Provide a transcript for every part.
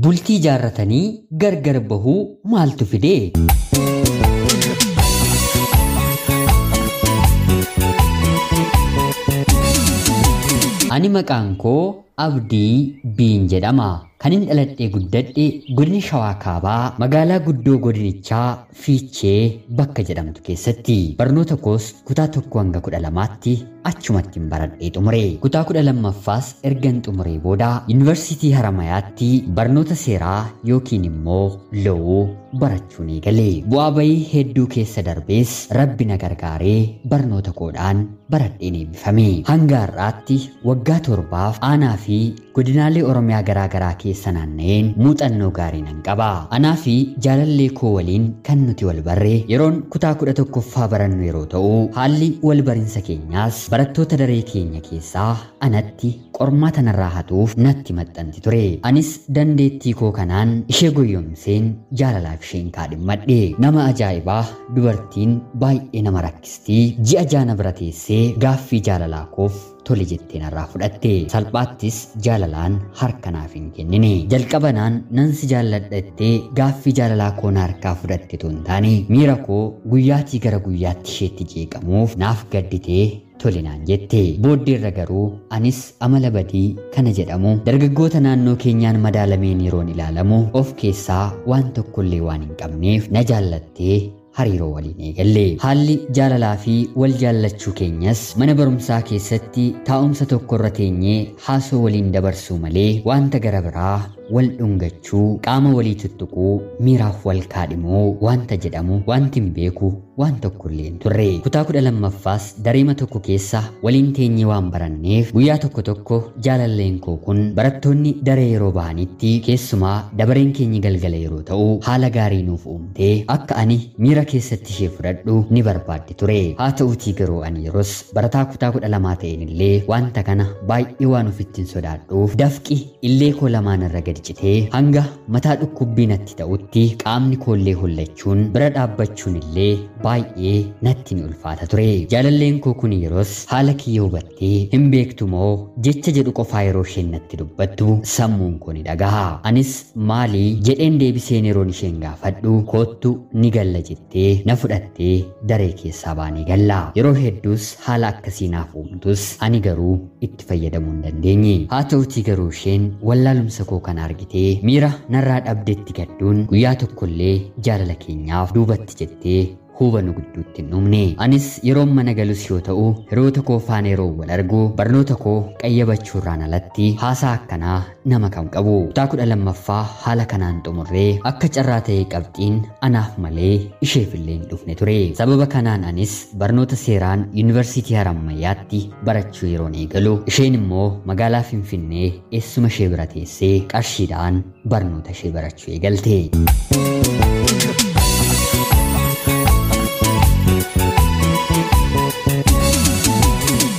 Bultii ijaarratanii gargar bahuu maaltu fidee? Ani maqaan koo Abdii Biin jedhama. Kan inni dhaladhee guddadhe godina Shawaa Kaabaa magaalaa guddoo godinichaa Fiichee bakka jedhamtu keessatti. Barnoota koos kutaa 1 hanga 12tti achumatti baradhee xumure. Kutaa 12ffaas ergan xumuree booda Yuunivarsiitii Haramayaatti barnoota seeraa yookiin immoo loowuu barachuun eegale. Bu'aa bayii hedduu keessa darbees Rabbi na gargaaree barnoota koodhaan baradheen eebbifame. Hanga har'aatti waggaa 7 aanaa fi godinaalee Oromiyaa garaa garaa keessa naanna'een muuxannoo gaarii nan qaba. Anaa fi jaalallee koo waliin kan nuti wal barre yeroon kutaa 11ffaa barannu yeroo ta'u, haalli wal barinsa keenyaas barattoota daree keenya keessaa anatti qormaata narraa hatuuf natti maxxanti ture. Anis dandeettii koo kanaan ishee goyyomseen jaalalaaf isheen kaadhimmadhe. Nama ajaa'ibaa, dubartiin baay'ee nama rakkistii ji'a jaana bira teessee gaaffii jaalalaa koof tole jettee narraa fudhatte. Salphaattis jaalalaan harka naaf hin kennine. Jalqabanaan nan si jaalladha jettee gaaffii jaalalaa koo na harkaa fudhatte otoo hin taane, miira koo guyyaatii gara guyyaatti isheetti jeeqamuuf naaf gadditee tole naan jette. Booddeerra garuu anis amala badii kana jedhamu dargaggoota naannoo keenyaan madaalameen yeroon ilaalamu of keessaa waan tokkollee waan hin qabneef na jaallattee hariiroo waliin eegalle. Haalli jaalalaa fi wal jaallachuu keenyas mana barumsaa keessatti taa'umsa tokko irra teenyee haasoo waliin dabarsuu malee wanta gara biraa wal dhungachuu, qaama walii tuttuquu, miiraaf wal kaadhimuu wanta jedhamu wanti hin beeku waan tokkollee hin turre. Kutaa 12ffaas dareema tokko keessa waliin teenyee waan baranneef guyyaa tokko tokko jaalalleen koo kun barattoonni daree yeroo bahanitti, keessumaa dabareen keenya galgala yeroo ta'u, haala gaarii nuuf uumtee akka ani miira keessatti ishee fudhadhu ni barbaaddi ture. Haa ta'uutii garuu ani yeroos barataa kutaa 12 ta'een illee wanta kana baay'ee waan ofittiin sodaadhuuf dafqi illee koo lamaan irra gadi citee hanga mataa dhukkubbii natti ta'utti qaamni koollee hollachuun bira dhaabbachuun illee baay'ee natti ni ulfaata ture. Jaalalleen koo kun yeroos haala kiyya hubattee hin beektu moo jecha jedhu qofaa yeroo isheen natti dubbattu sammuun koo ni dhagaha. Anis maalii jedheen deebiseen yeroon isheen gaafadhu koottu ni galla jettee na fudhattee daree keessaa baanee galla. Yeroo hedduus haala akkasii naaf uumtus ani garuu itti fayyadamuu hin dandeenye. Haa ta'utii garuu isheen wallaalumsa koo kana argitee miira narraa dhabdetti gadduun guyyaa tokkollee jaalala keenyaaf duubatti jettee hubannu gidduutti hin dhumne. Anis yeroon mana galus yoo ta'u hiriyoota koo faana yeroo wal argu barnoota koo qayyabachuurraan alatti haasaa akkanaa nama kam qabu. Kutaa 12ffaa haala kanaan xumurree akka carraa ta'ee qabxiin anaaf malee isheef illee hin dhufne ture. Sababa kanaan anis barnoota seeraan Yuunivarsiitii Harammayyaatti barachuu yeroon eegalu, isheen immoo magaalaa Finfinnee eessuma ishee bira teessee qarshiidhaan barnoota ishee barachuu eegalte.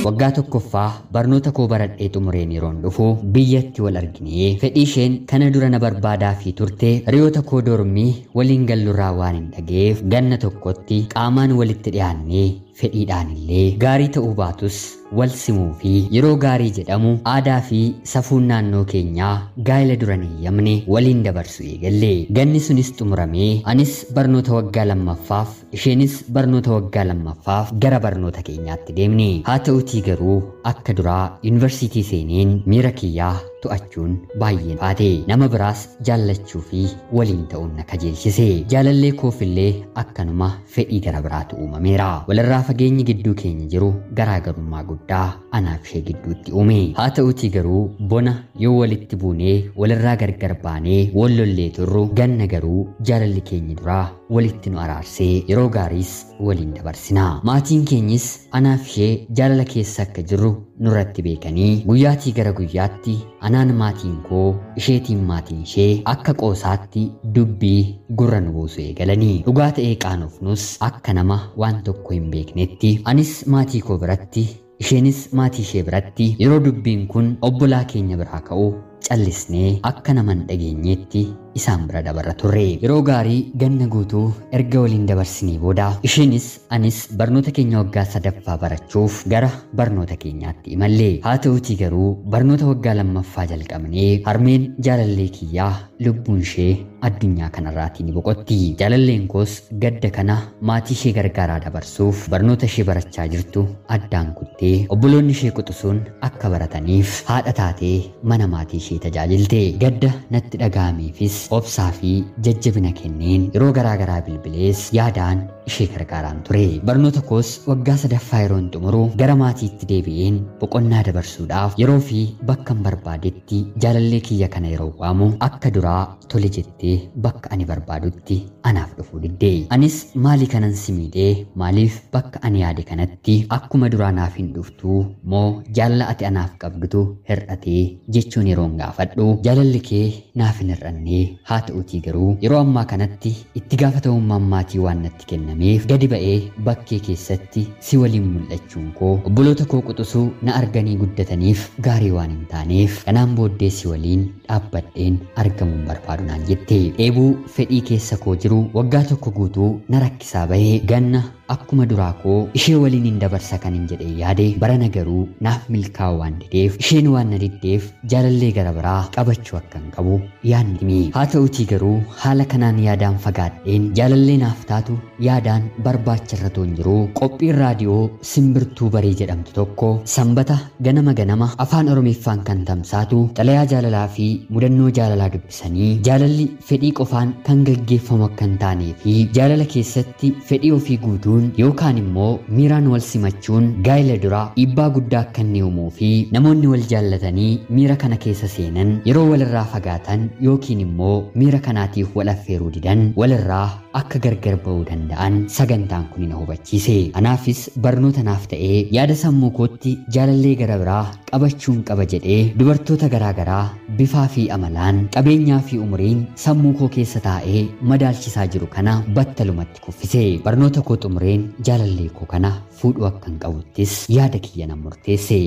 Waggaa tokkoffaa barnoota koo baradhee xumureen yeroon dhufu biyyatti wal arginee fedhii isheen kana dura na barbaadaa fi turte hiriyoota koo dormii waliin gallurraa waan hin dhageef ganna tokkotti qaamaan walitti dhiyaannee fedhiidhaan illee gaarii ta'uu baatus wal simuu fi yeroo gaarii jedhamu aadaa fi safuun naannoo keenyaa gaa'ela duran eeyyamne waliin dabarsu eegalle. Ganni sunis xumuramee anis barnoota waggaa lammaffaaf isheenis barnoota waggaa lammaffaaf gara barnoota keenyaatti deemne. Haa ta'utii garuu akka duraa yuunivarsiitii seeneen miira kiyyaa to'achuun baay'ee baate. Nama biraas jaallachuu fi waliin ta'uun na kajeelchise. Jaalallee koofillee akkanuma fedhii gara biraatu uumameera. Walirraa fageenyi gidduu keenya jiru garaagarummaa guddaa anaaf ishee gidduutti uume. Haa ta'utii garuu bona yoo walitti buunee walirraa gargar baanee wal lollee turru, ganna garuu jaalalli keenya duraa walitti nu araarsee yeroo gaariis waliin dabarsina. Maatiin keenyis anaaf ishee jaalala keessa akka jirru nurratti beekanii guyyaatii gara guyyaatti anaan maatiin koo isheetiin maatiin ishee akka qoosaatti dubbii gurra nu buusu eegalanii. Dhugaa ta'ee qaanofnus akka nama waan tokko hin beeknetti anis maatii koo biratti isheenis maatii ishee biratti yeroo dubbiin kun obbolaa keenya biraa ka'u callisnee akka nama hin dhageenyetti isaan bira dabarra turre. Yeroo gaarii ganna guutuu erga waliin dabarsinee booda isheenis anis barnoota keenya waggaa sadaffaa barachuuf gara barnoota keenyaatti imalle. Haa ta'uutii garuu barnoota waggaa lammaffaa jalqabnee harmeen jaalallee kiyyaa lubbuun ishee addunyaa kanarraatii ni boqotti. Jaalalleen koos gadda kana maatii ishee gargaaraa dabarsuuf barnoota ishee barachaa jirtu addaan kuttee obboloonni ishee quxisuun akka barataniif haadha taatee mana maatii ishee tajaajilte. Gadda natti dhaga'ameefis obsaa fi jajjabina kenneen yeroo garaa garaa bilbilees yaadaan ishee gargaaraan ture. Barnoota koos waggaa sadaffaa yeroon xumuru gara maatiitti deebi'een boqonnaa dabarsuudhaaf yeroo fi bakka barbaadetti jaalallee kiyya kana yeroo waamu akka duraa tole jettee bakka ani barbaadutti anaaf dhufuu didde. Anis maali kanan si miidhee, maaliif bakka ani yaade kanatti akkuma duraa naaf hin dhuftuu moo jaalala ati anaaf qabdutu hir'atee jechuun yeroon gaafadhu jaalalli kee naaf hin hir'annee, haa ta'uutii garuu yeroo ammaa kanatti itti gaafatamummaan maatii waan natti kennameef gadi ba'ee bakkee keessatti si waliin mul'achuun koo obboloota koo quxisuu na arganii guddataniif gaarii waan hin taaneef kanaan booddee si waliin dhaabbadheen argamuun barbaadu naan jette. Dheebuu fedhii keessa koo jiru waggaa tokko guutuu na rakkisaa bahee ganna akkuma duraa koo ishee waliin hin dabarsa kan hin jedhee yaade barana garuu naaf milkaa'u waan dideef, isheen waan na diddeef jaalallee gara biraa qabachuu akkan qabu yaadni himi. Haa ta'uutii garuu haala kanaan yaadaan fagaadheen jaalallee naaf taatu yaadaan barbaacharra toon jiru qophiin raadiyoo Simbirtuu Barii jedhamtu tokko sanbata ganama ganama afaan Oromeeffaan kan tamsaatu xalayaa jaalalaa fi mudannoo jaalalaa dubbisanii jaalalli fedhii qofaan kan gaggeeffamu akka hin taanee fi jaalala keessatti fedhii ofii guutuun yookaan immoo miiraan wal simachuun gaa'ela duraa dhiibbaa guddaa akka inni uumuu fi namoonni wal jaallatanii miira kana keessa seenan yeroo walirraa fagaatan yookiin immoo miira kanaatiif wal affeeruu didan walirraa akka gargar ba'uu danda'an sagantaan kun na hubachiise. Anaafis barnoota naaf ta'ee yaada sammuu kootti jaalallee gara biraa qabachuun qaba jedhee dubartoota garaa garaa bifaa fi amalaan, qabeenyaa fi umuriin sammuu koo keessa taa'ee madaalchisaa jiru kana battalumatti kuffise. Barnoota koo xumureen jaalallee koo kana fuudhuu akkan qabuttis yaada kiyya nan murteesse.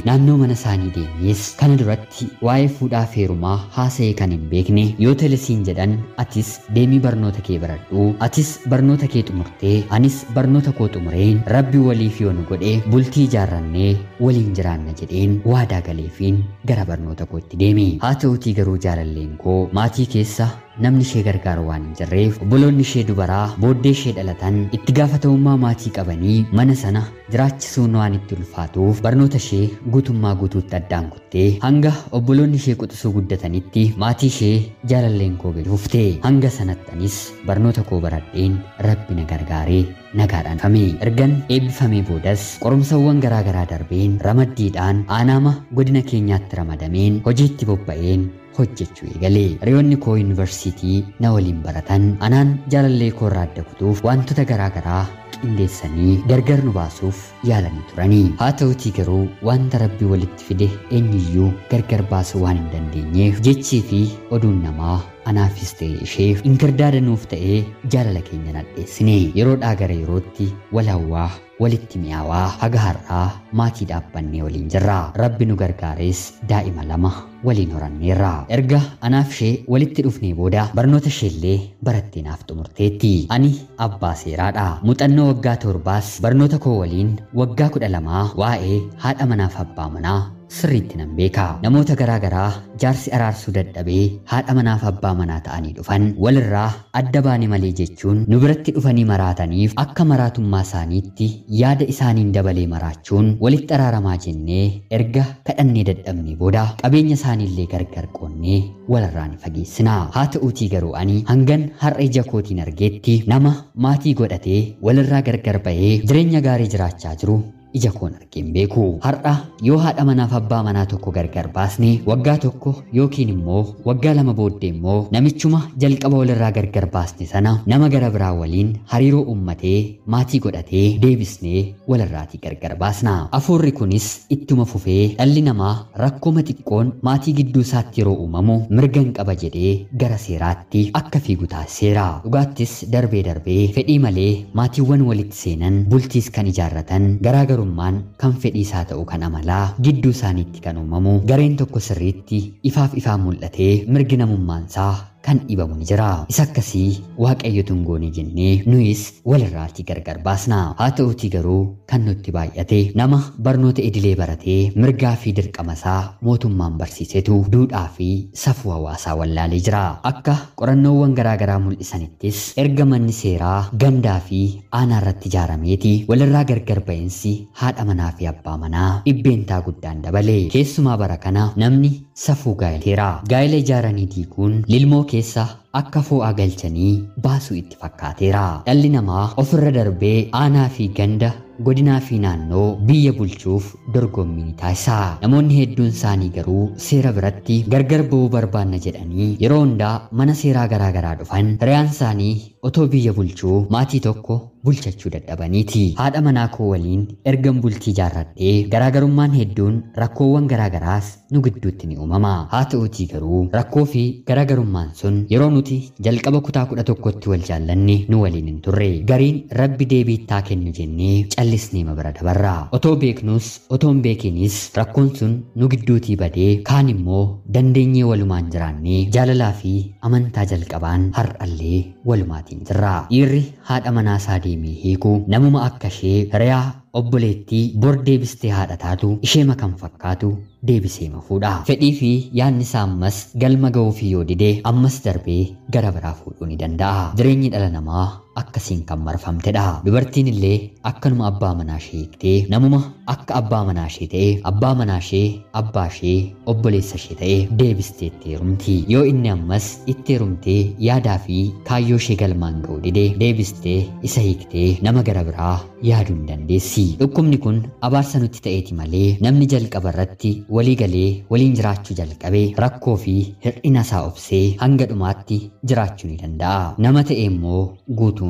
Naannoo mana isaanii deemnees kana duratti waa'ee fuudhaa feerumaa haasa'ee kan hin beekne yoo telesiin jedhan atis deemii barnoota kee baradhu, atis barnoota kee xumurtee anis barnoota koo xumureen rabbi waliif yoo nu godhe bultii ijaarrannee waliin jiraanna jedheen waadaa galeefiin gara barnoota kootti deeme. Haa ta'uutii garuu jaalalleen koo maatii keessa namni ishee gargaaru waan hin jirreef obboloonni ishee dubaraa booddee ishee dhalatan itti gaafatamummaa maatii qabanii mana sana jiraachisuun waan itti ulfaatuuf barnoota ishee guutummaa guutuutti addaan kuttee hanga obboloonni ishee quxisuu guddatanitti maatii ishee jaalalleen koo gadi fufte. Hanga sanatti anis barnoota koo baradheen rabbi na gargaaree nagaadhaan fame. Ergan eebbifamee boodas qorumsawwan garaa garaa darbeen ramaddiidhaan aanaama godina keenyaatti ramadameen hojiitti bobba'een hojjechuu eegale. Hiriyoonni koo yuunivarsiitii na waliin baratan anaan jaalallee koo irraa adda kutuuf wantoota garaa garaa qindeessanii gargar nu baasuuf yaalanii turanii. Haa ta'utii garuu wanta rabbi walitti fide eenyuyyuu gargar baasuu waan hin dandeenyeef jechii fi oduun namaa anaafis ta'e isheef inkirdaadanuuf ta'ee jaalala keenya nadheessine. Yeroodhaa gara yerootti wal hawwaa walitti mi'aawaa haga har'aa maatii dhaabbannee waliin jirra. Rabbi nu gargaarees daa'ima lama waliin horanneerra. Erga anaaf ishee walitti dhufnee booda barnoota isheellee barattee naaf xumurteetti. Ani abbaa seeraadha. Muuxannoo waggaa 7s barnoota koo waliin waggaa 12 waa'ee haadha manaaf abbaa manaa sirriitti nan beeka. Namoota garaa garaa jaarsi araarsuu dadhabee haadha manaaf abbaa manaa ta'anii dhufan walirraa adda baane malee jechuun nu biratti dhufanii maraataniif akka maraatummaa isaaniitti yaada isaaniin dabalee maraachuun walitti araaramaa jennee erga kadhannee dadhabnee booda qabeenya isaaniillee gargar qoonnee walirraa ni fageessina. Haa ta'uutii garuu ani hangan har'a ija kootiin argeetti nama maatii godhatee walirraa gargar ba'ee jireenya gaarii jiraachaa jiru ija koon argeen beeku. Har'a yoo haadha manaaf abbaa manaa tokko gargar baasne waggaa tokko yookiin immoo waggaa 2 booddee immoo namichuma jalqaba walirraa gargar baasne sana nama gara biraa waliin hariiroo uummatee maatii godhatee deebisnee walirraatii gargar baasna. Afuurri kunis ittuma fufee dhalli namaa rakkooma xiqqoon maatii gidduu isaatti yeroo uumamu mirgan qaba jedhee gara seeraatti akka fiigu taasiseera. Dhugaattis darbee darbee fedhii malee maatiiwwan walitti seenan bultiis kan ijaarratan garaagarummaa Garaagarummaan kan fedhii isaa ta'u kan amalaa gidduu isaaniitti kan uumamu gareen tokko sirriitti ifaaf ifaan mul'atee mirgi namummaansaa kan dhibamu ni jira. Isa akkasii Waaqayyotu hin goone jennee nuyis walirraatii gargar baasna. Haa ta'uutii garuu kan nutti baay'ate nama barnoota idilee baratee mirgaa fi dirqama isaa mootummaan barsiisetu duudhaa fi safuu hawaasaa wallaalee jira. Akka qorannoowwan garaagaraa mul'isanittis erga manni seeraa gandaa fi aanaa irratti ijaarameeti walirraa gargar ba'iinsi haadha manaa fi abbaa manaa dhibbeentaa guddaan dabale. Keessumaa bara kana namni safuu gaa'eleera. Gaa'ela ijaaranii diiguun lilmoo keessa akka fo'aa galchanii baasuu itti fakkaateera. Dhalli namaa ofirra darbee aanaa fi ganda, godinaa fi naannoo biyya bulchuuf dorgommii ni taasisa. Namoonni hedduun isaanii garuu seera biratti gargar ba'uu barbaanna jedhanii yeroo hundaa mana seeraa garaagaraa dhufan hiriyaan isaanii otoo biyya bulchuu maatii tokko bulchachuu dadhabaniiti. Haadha manaa koo waliin ergan bultii ijaarradhee garaagarummaan hedduun rakkoowwan garaagaraas nu gidduutti ni uumama. Haa ta'uutii garuu rakkoo fi garaagarummaan sun yeroo nuti jalqaba kutaa 11tti wal jaallanne nu waliin hin turre. Gariin rabbi deebiittaa kennu jennee callisnee bira dabarra. Otoo beeknus otoo hin beekinis rakkoon sun nu gidduutii badee kaan immoo dandeenyee walumaan jiraannee jaalalaa fi amantaa jalqabaan har'allee walumaatiin jirra. Dhiirri haadha manaa isaa deemee hiiku namuma akka ishee hiriyaa obboleettii bor deebistee haadha taatu isheema kan fakkaatu deebisee fuudha. Fedhii fi yaadni isaa ammas galma ga'uufii yoo dide ammas darbee gara biraa fuudhuu ni danda'a. Jireenyi dhala namaa akkasiin kan marfamtedha. Dubartiin illee akkanuma abbaa manaa ishee hiiktee namuma akka abbaa manaa ishee ta'e abbaa manaa ishee abbaa ishee obboleessa ishee ta'e deebistee itti heerumti. Yoo inni ammas itti heerumtee yaadaa fi kaayyoo ishee galmaan ga'uu dide deebistee isa hiiktee nama gara biraa yaaduu hin dandeessi. Dhukkubni kun abaarsa nutti ta'eeti malee namni jalqaba irratti walii galee waliin jiraachuu jalqabe rakkoo fi hir'ina isaa obsee hanga dhumaatti jiraachuu ni danda'a. Nama ta'e immoo guutuun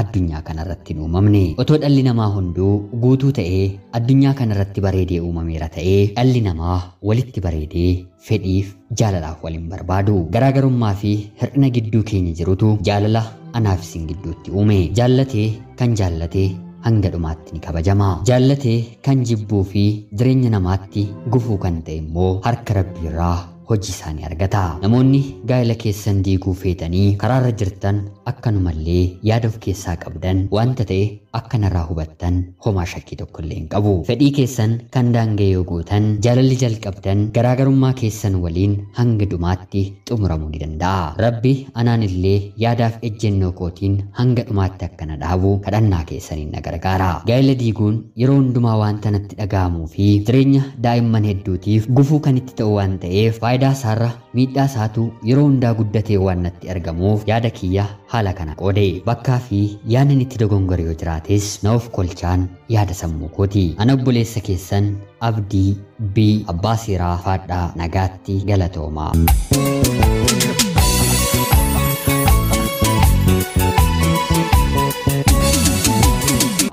addunyaa kanarratti hin uumamne. Otoo dhalli namaa hunduu guutuu ta'ee addunyaa kanarratti bareedee uumameera ta'ee dhalli namaa walitti bareedee fedhiif jaalalaaf waliin barbaadu. Garaagarummaa fi hir'ina gidduu keenya jirutu jaalala anaaf isin gidduutti uume. Jaallatee kan jaallatee hanga dhumaatti ni kabajama. Jaallatee kan jibbuu fi jireenya namaatti gufuu kan ta'e immoo harka Rabbiirraa hojii isaanii argata. Namoonni gaa'ela keessan diiguu feetanii karaarra jirtan akkanumallee yaada of keessaa qabdan wanta ta'e akkanarraa hubattan homaa shakkii tokko illee hin qabu. Fedhii keessan kan daanga'e yoo gootan jaalalli jalqabdan garaagarummaa keessan waliin hanga dhumaatti xumuramuu ni danda'a. Rabbi anaan illee yaadaaf ejjennoo kootiin hanga dhumaatti akkana dhaabu kadhannaa keessaniin na gargaara. Gaa'ela diiguun yeroo hundumaa wanta natti dhaga'amuu fi jireenya daa'imman hedduutiif gufuu kan itti ta'u waan ta'eef faayidaa isaarra miidhaa isaatu yeroo hundaa guddatee waan natti argamuuf yaada kiyya haala kana qoode. Bakkaa fi yaadni itti dogongore yoo jiraates na of kolchaan yaada sammuu kooti. Ana obboleessa keessan Abdii B Abbaa Seeraa Faadhaa nagaatti galatoomaa.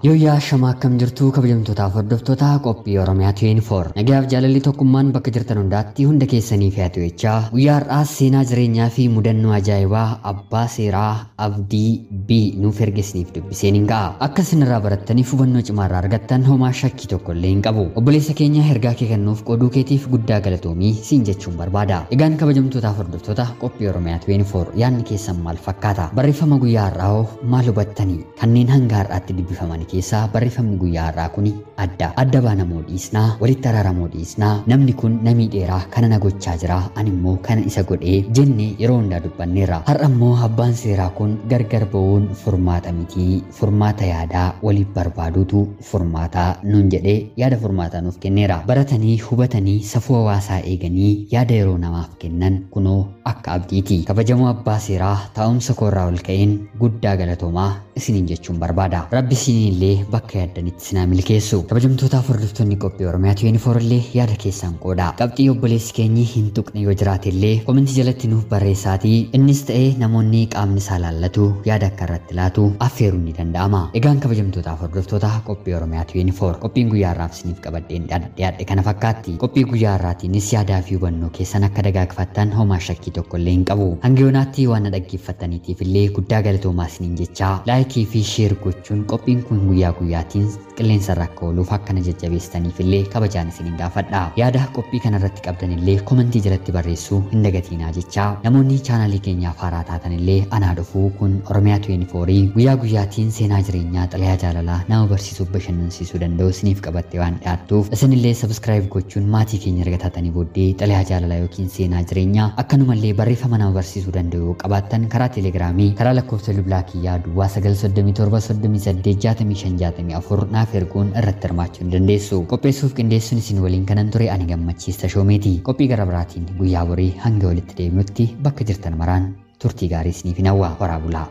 Yooyyaa shamaa akkam jirtu kabajamtootaaf hordoftoota qophii Oromiyaa 24 nagayaaf jaalalli tokkummaan bakka jirtan hundaatti hunda keessanii fi haa jechaa guyyaa har'aas seenaa jireenyaa fi mudannoo ajaa'ibaa abbaa seeraa Abdii B nuuf ergisniif dubbiseen hin ga'a. Akka isinirraa barattaniif hubannoo cimaarraa argattan homaa shakkii tokko illee hin qabu. Obboleessa keenya ergaa kee kennuuf qooduu keetiif guddaa galatoomii siin jechuun barbaada. Egaan kabajamtootaaf hordoftoota qophii Oromiyaa 24 yaadni keessan maal fakkaata? Barreeffama guyyaa har'aa hoo maal hubattanii? Kanneen hanga har'aatti dubbifaman keessaa barreeffamni guyyaa har'aa kun adda. Adda baanamoo dhiisnaa, walitti araaramoo dhiisnaa, namni kun namii dheeraa kana na gochaa jira, ani immoo kana isa godhee jennee yeroo hundaa dubbanneerra. Har'a immoo abbaan seeraa kun gargar ba'uun furmaata mitii, furmaata yaadaa waliif barbaaduutu furmaata nuun jedhee yaada furmaataa nuuf kenneera. Baratanii hubatanii safuu hawaasaa eeganii yaada yeroo namaaf kennan kunoo akka abdiiti. Kabajamoo abbaa seeraa taa'umsa koorraa ol ka'een guddaa galatoomaa isiniin jechuun barbaada. Rabbi isiniillee bakka yaaddanitti isin haa milkeessu. Kabajamtootaaf hordoftoonni qophii Oromiyaa 24 illee yaada keessan qooda. Qabxii obboleessi keenyi hin tuqne yoo jiraate illee komentii jalatti nuuf barreessaatii innis ta'ee namoonni qaamni isaa laallatu yaada akka irratti laatu affeeruun ni danda'ama. Egaan kabajamtootaaf hordoftoota qophii Oromiyaa 24 qophiin guyyaa har'aaf isiniif qabadheen dhiyaadhe kana fakkaatti. Qophii guyyaa har'aatiinis yaadaa fi hubannoo keessan akka dagaagfattan homaa shakkii tokko illee hin qabu. Hanga yoonaatti waan na dhaggeeffattaniitiif illee guddaa galatoomaa isiniin jechaa laayikii fi sheer gochuun qophiin kun guyyaa guyyaatiin qilleensarra akka ooluuf akkana jajjabeessitaniif illee kabajaan isiniin gaafadha. Yaada qophii kanarratti qabdan illee komentii jalatti barreessuu hin dagatiinaa jechaa namoonni chaanalii keenyaaf haaraa taatan illee anaa dhufuu. Kun Oromiyaa 24 guyyaa guyyaatiin seenaa jireenyaa, xalayaa jaalalaa nama barsiisuuf bashannansiisuu danda'u isiniif qabattee waan dhiyaattuuf isinillee sabskiraayib gochuun maatii keenya erga taatanii booddee xalayaa jaalalaa yookiin seenaa jireenyaa akkanumallee barreeffama nama barsiisuu danda'u yoo qabaattan karaa teelegiraamii, karaa lakkoofsa bilbilaa kiyyaa duwwaa 937 38 65 64 naaf erguun irratti hirmaachuu ni dandeessu. Qopheessuuf qindeessuun isin waliin kanan ture ani Gammachiis Tashoomeeti. Qophii gara biraatiin guyyaa borii hanga walitti deemnutti bakka jirtan maraan turtii gaarii isiniif hawwa. Horaa bulaa.